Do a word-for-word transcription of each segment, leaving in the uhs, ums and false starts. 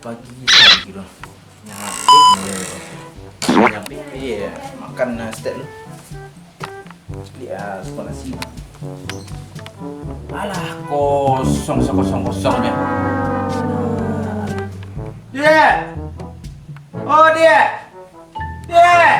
Pagi tadi tu. Nyabik ni. Nyabik, iya, makan, ah, stek tu. Cik, ah, suka nasi. Alah, kosong, kosong, kosong, kosong je. Diak! Oh, Diak! Diak!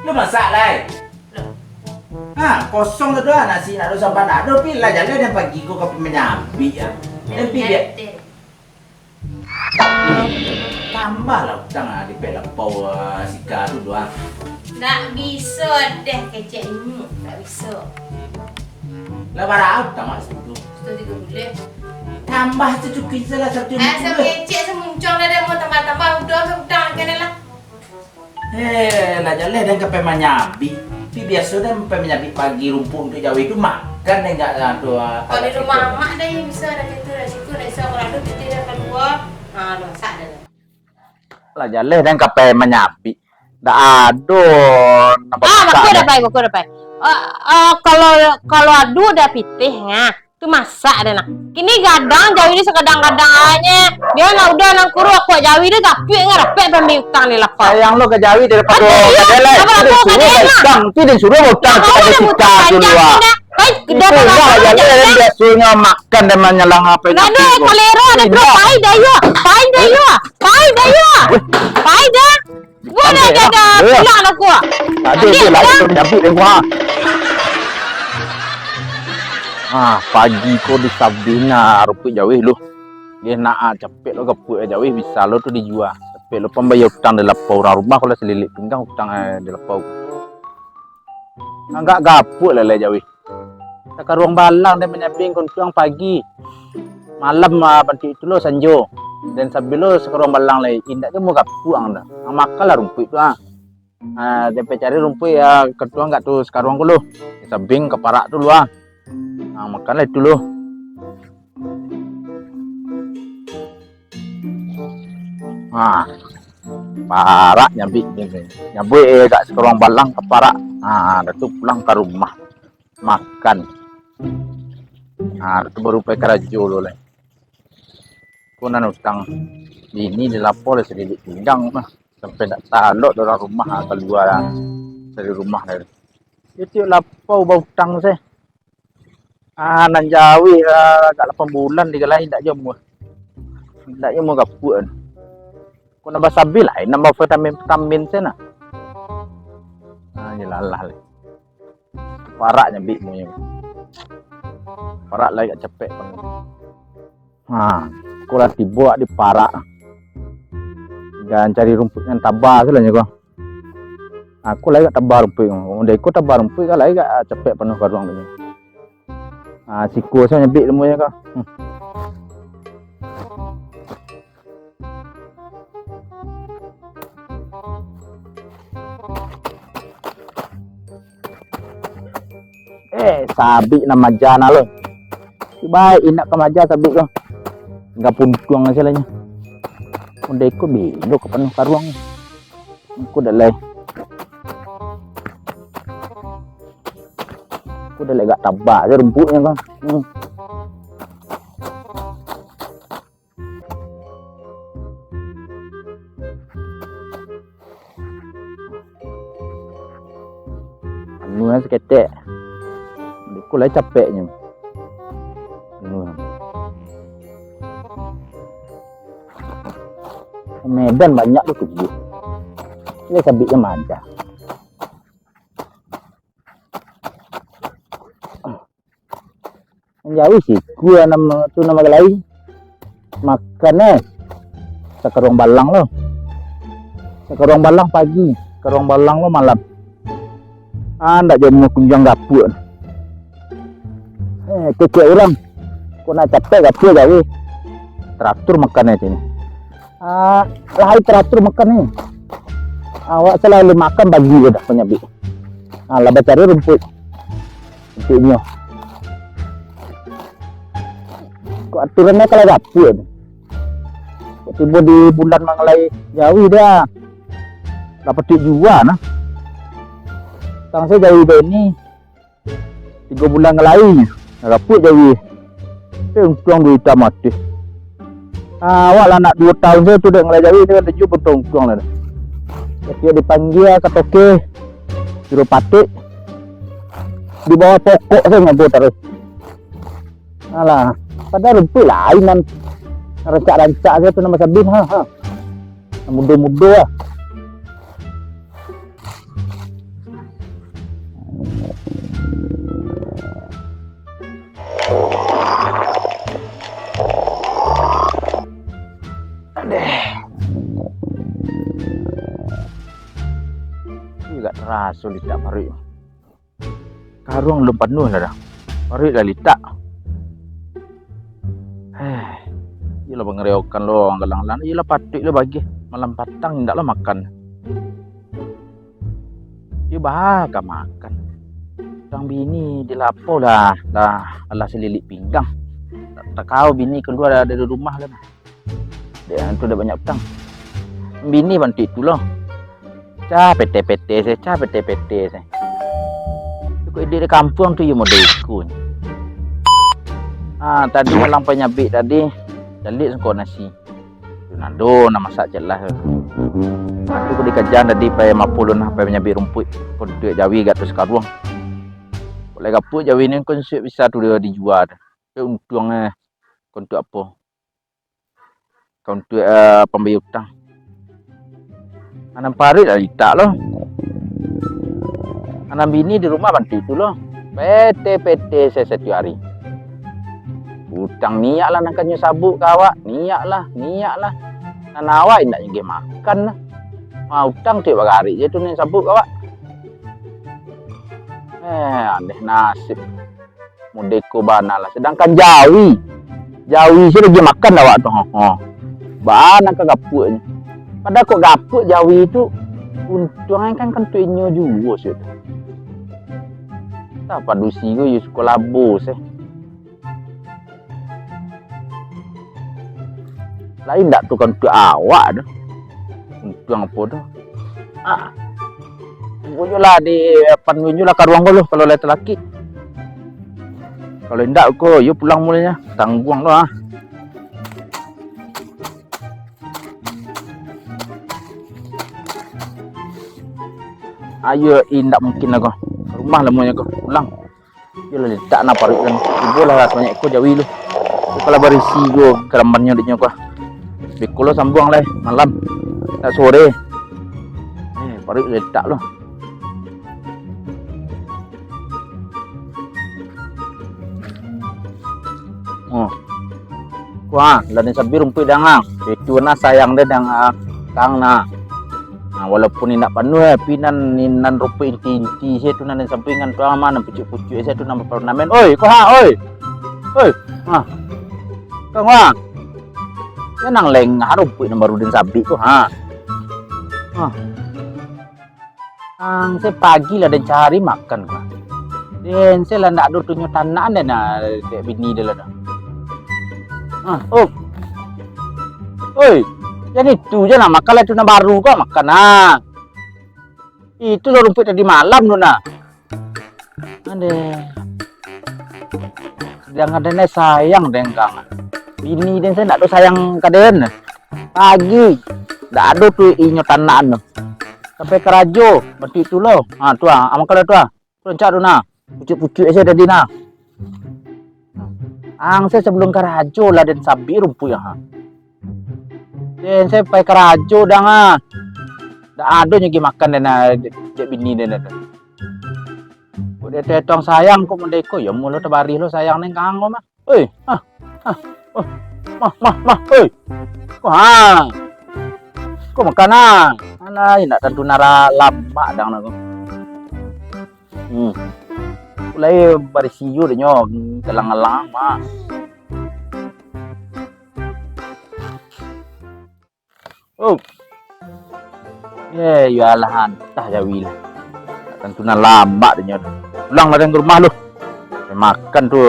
Lu masak lai? Ha, kosong tu doh, nasi nak do sampan nak do, pi lah jaleh den pagi ko ka manyabik ah. Den pi biak. Tambahlah utang ah, dipek lapau, ah, sika tu doh ah. Ndak biso deh kecek inyo, ndak biso. Lah bara utang mak situ? Satu tigo puluah. Tambah tu cukuik salah satu. Eh, sa kecek samuncuang dah, dah mau tambah-tambah, udah sa utang kan lah. Eh, lah jaleh den ka pai manyabik. Tapi biaso den pai manyabik pagi rumpuik untuak jawih tu makan den gak ado, ah. Kalau di rumah amak dah, iyo bisa ado pintu dari situ, dari situ kalau ado pintu dari kalua. Ha, dah masak dah. Lah jaleh den ka pai manyabik. Dak ado nak. Ah, bamasak baku dah dah. Pai, baku dah pai. Ah, ah, kalau, kalau adu dah pitih, ngah. Tu masak deh nah. Kini gadang jawih ni sakadang-kadang aja. Dia nak udah nang kuru akuak jawih dia tapi ngarapek pambi utang ni lapau. Sayang lo ka jawih daripada ka jelek. Apa-apa ka jelek lah. Utang tu dia suruh utang tu ada sita tu luar. Pai, dah dah dah. Biasanya makan dan manyalang apa. Dah dah kalera dah terus pai dah yo. Pai dah yo. Pai dah yo. Pai dah. Buat dah jaga pulang aku. Tadi tu lah kita menyabik dengan gua. Ha, pagi ko di sabina rumpuik jawih lu. Dia nak, ah, capek lo gapuak jawih, bisa lo tu dijua. Capek lo pambayar utang di lapau urang rumah, kalau salilik pinggang utang, eh, di lapau. Agak gapuak lah lai jawih. Sakaruang balang den manyabing kuntuang pagi. Malam, ah, bantuak itu lo sanjo. Den sabilo sakaruang balang lai, indak jo mau gapuang dah. Ah, makanlah rumpuik tu, ah. Ah, den pai cari rumpuik, ah, kuntuang gak tu sakaruang ko lo. Sabing ka parak tu lo, ah. Ah, makanlah itu lo. Ha, parak nyabik ni. Nyabuik, eh, gak sakaruang balang ka parak. Ha, dah tu pulang ka rumah. Makan. Ha, dah tu baru pai karajo lo lai. Ko nan utang bini di lapau lah salilik pinggang mah. Sampai nak talok dalam rumah, ha, kalua dari rumah dah. Yo tiok lapau bautang se. Ah, nan jawih, ah, agak lapan bulan digalai, indak jo muah. Indak jo muah gapuak. Ko nambah sabil lai, nambah vitamin-vitamin se nah. Ah, iyo lah, lah lai. Parak nyabik munyo. Parak lai agak capek pun. Ha, ko lah tibo di parak. Jan cari rumpuik nan taba se lah nyo ko. Aku lai gak taba rumpuik. Udah iko taba rumpuik kan lai gak capek panuah karuang tu. Ha, siko se nyabik ilmunyo ko. Hmm. Eh, sabik nan maja nah lo. Baik, indak ka maja sabik ko. Tingga puntuang se lah nyo. Udah iko bilo ka panuah karuang. Aku dah lai. Aku dah lai gak taba se rumpuiknyo ko. Hmm. Anu lah saketek. Beko lai capeknyo. Anu lah. Medan banyak tu tubuah. Lai sabiknyo maja. Jauah siko nama tu nama lai. Makan eh. Sakaruang balang lo. Sakaruang balang pagi, sakaruang balang lo malam. Ah, ndak jo muah kunjuang gapuak. Eh, kecek urang. Ko nak capek gapuak jauah. Teratur makan eh sini. Ah, lai teratur makan ni. Awak selalu makan bagi ko dah panyabik. Ah, lah bacari rumpuik. Untuaknyo. Kok aturannyo kalau dapur tu. Kok tibo di bulan mangalai jauah dah. Lah patik jua nah. Tang saya jauah dah ni. Tigo bulan ngalai. Rapuik jauah. Eh, untuang duit mati. Ah, awak lah nak duo taun sajo tu dek ngalai jawi tu, kan tujuah pun tongkuang lah. Satiok dipanggia ka toke, suruah patik, di bawah pokok sajo ngago taruih. Alah, padahal rumpuik lain nan rancak-rancak sajo tu, nan basabin, ha, ha. Nan mudo-mudo lah. Adeh. Agak taraso litak paruik. Karuang alun panuah lah dah. Paruik lah litak. Heh, iyolah pangareokan lo, galang-galang. Iyolah patuik lo bagi. Malam patang indak lo makan. Iyo baa ka makan. Tang bini dilapo lah, lah, alah salilik pinggang. Tak takao bini kalua dari rumah lah. Dek tu dah banyak utang. Bini bantuak itu lo. Cah pete-pete se, cah pete-pete se. Cukup iduik di kampuang tu iyo model iko. Ah, tadi malam pai nyabik tadi, caliak sangkok nasi. Tu nado nak masak cek lah. Aku ko dikajan tadi pai mapo lo nah, pai manyabik rumpuik. Kontuak jawi gatus karuang. Kok lai gapuak jawi ni, konsuak bisa tu dio dijua tu. Tapi untuang eh, kontuak apo? Ka untuak, eh, pambayia utang. Anan paruik lah litak lo. Anan bini di rumah bantuak itu lo. Pete-pete se satiok ari. Utang niak lah nan kanyo sabuik ka awak. Niak lah, niak lah. Nan awak indak nyugih makan lah. Ha, utang tiok bagarik je tu nan sabuik ka awak. Eh, adeh nasib. Mudeko bana lah. Sedangkan jawi, jawi se lagi makan awak tu. Ha, ha. Bana ka gapuaknyo. Padahal kok gapuak jawi tu, untuang kan, kan tu inyo juo se tu. Tah padusi ko yo suko labo se. Lain dak tu kan untuak awak tu. Untuang apo tu? Ah. Tunggu je lah di depan, tunggu je lah karuang ko lo, kalau lai talakik. Kalau indak ko, yo pulang mulonyo. Tangguang lo ah. Ayo, indak mungkin lah ko. Ka rumah lah mulonyo ko. Pulang. Iyolah, litak nah paruik kan. Cubolah lah sabanyak ko jawi lu. Kalau barisi juo kalambannyo dek nyo ko. Beko lo sambuang lai malam. Nak sore. Eh, paruik litak lo. Oh. Wah, lah den sabi rumpuik dang ah. Itu nah sayang den dang ah, kang nah. Nah, walaupun indak panuah, tapi nan, nan rumpuik inti-inti se tu nan den sampingan tu aman, nan pucuak-pucuak se tu nan baparnamen. Oi, ko ha, oi. Oi, ha. Kang ha. Yo nan lengah rumpuik nan baru den sabi tu ha. Ha. Ang se pagi lah den cari makan ko. Den se lah ndak ado tunyo tanak den nah, dek bini den lah dah. Ah, oh. Oi, jan itu je nah, makan lah itu nan baru ko, makan nah. Itu lah rumpuik tadi malam tu nah. Adeh. Jan ado nai sayang den kang. Bini den se ndak ado sayang ka den. Pagi ndak ado tu inyo tanak tu. Sampai karajo, bantuak itu lo. Ha, tu ah, makan lah tu ah. Rancak tu nah. Pucuak-pucuak se tadi nah. Ang se sabalum karajo lah den sabi rumpuik ha. Den se pai karajo dang ah. Ndak ado nyugih makan den ah, dek bini den tu. Kok dia tuang sayang kok mendeko, yo mulo tabarih lo sayang den kang ko mah. Oi, ah, ah, oh, mah, mah, mah, oi. Ko ha. Ko makan ah. Alah, indak tantu nara lamak dang lah ko. Hmm. Ko lai barisi juo dek nyo, galang-galang mah. Oh. Eh, yo alah, antah jawi lah. Tantu nan lamak dek nyo tu. Pulang lah den ka rumah lu. Makan tu,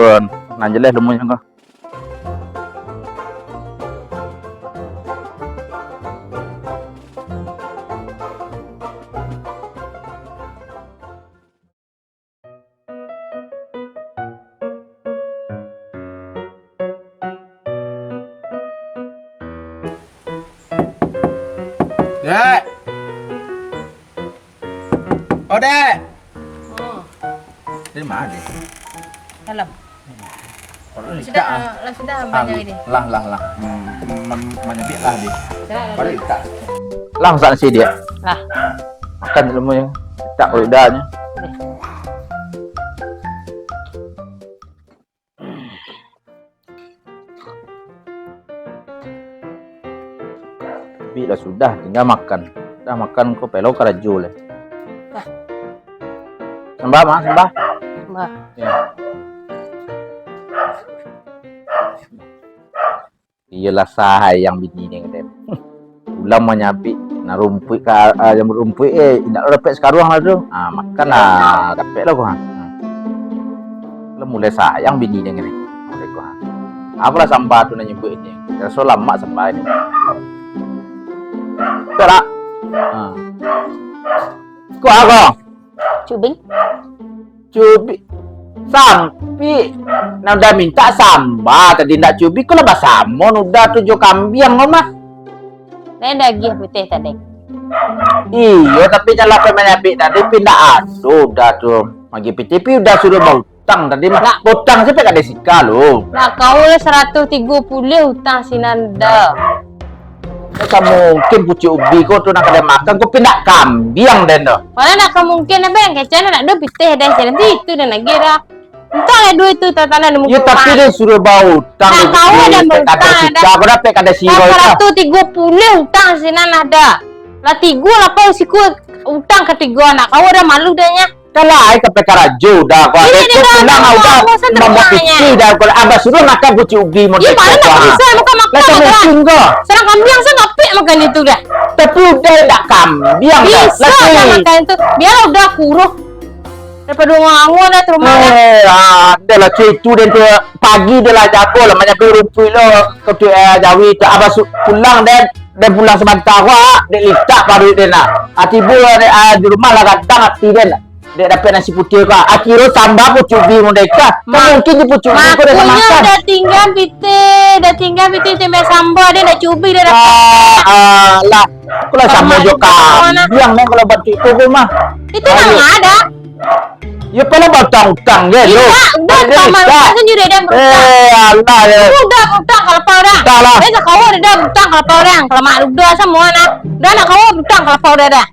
nan jaleh lumonyo ko. Dek. Oh, Dek. Oh. Dari mana, Dek? Dalam. Kalau Sudah, litak, ah. Lah sudah Ah, banyak ini. Lah, lah, lah. Hmm, man-, manyabik lah, Dek. Sudah, Baru lah. Litak. Lah, masak nasi, Dek. Lah. Makan dulu, Mu, ya. Litak kalau udahnyo. Boleh. Bik lah sudah, tingga makan. Dah makan ko, pelo karajo lai. Dah. Sambah, Mak, sambah. Sambah. Ya. Iyolah sayang bini ni, kata. Pulang manyabik, nak rumpuik ka, ah, jambu rumpuik, eh, indak lo dapek sakaruang lah tu. Ah, makan lah, dapek lah ko, ha. Hmm. Lah mulai sayang bini ni, kata. Mulai ko, ha. Apolah sambah tu nak nyebut ni? Raso lamak sambah ni. Betul tak? Ha. Ko apo? Cubi. Cubi. Sampik. Nan udah mintak sambah tadi, ndak cubi, ko lah basamo udah tu jo kambiang ko mah. Lai dagiah pitih tadi. Iyo, tapi nyo lah pai manyabik tadi, pi ndak ado udah tu. Magi pitih, pi udah suruah bautang tadi mah. Lah. Bautang se pai ka Desika lu. Lah, kau lah saratuih tigo puluah utang sinan dah. Kan mungkin pucuak ubi ko tu nan ka den makan, ko pindah kambiang den tu. Malah nak ka mungkin, abang, kecek nak ado pitih den, nanti itu den agiah dah. Entah lah duit tu, tanah di muka Yo, tapi rumah. Den suruah bautang Nah, dulu, kau dah bautang dah. Ko dapek ka den siro tu. Saratuih tigo puluah utang sinan ado. Lah tigo lah, pau siku utang katigo anak kau dah malu dah nyo. Kan lai ka pai karajo dah, ko. Ini Ko dia dah pulang dah, udah dah, dah, mambuek dah, pitih dah, ko. Abah suruah makan pucuak ubi model tu, ha. Lah, tak mungkin ko. Sarang kambiang se ngapik makan itu dah. Tapi udah indak kambiang dah. Bisa lah, dah makan itu. Biarlah udah kuruih. Daripado ngangua dah di rumah dah. Eh, ah, dah lah, cuy, itu den tu pagi dah lah jago lah, manyabik rumpuik lo, ko tu, eh, jawi tu. Abah su-, pulang den, den pulang sabanta ko, ah, dek litak paruik den lah. Ah, tibo dek, ah, di rumah lah gadang ati den. Dek dapek nasi putiah ko, ah, kiro sambah pucuak ubi model tu. Kan mungkin di pucuak ubi ko den makan. Makonyo dah tingga pitih, dah tingga pitih timbang sambah, den dah cubi dah dapek. Ah, alah. Ko lah samo jo kambiang, den, kalau buat tu ko mah. Itu nan ado. Yo, pernah bautang-utang je, lo. Indak, udah, kamar utang sendiri, dah berutang. Eh, alah, yo. Udah berutang kalau pau dah. Dah lah. Dah kawa dah berutang kalau pau dah. Kalau mak udah samo, nah. Dah nak kawa berutang kalau pau dah, dah.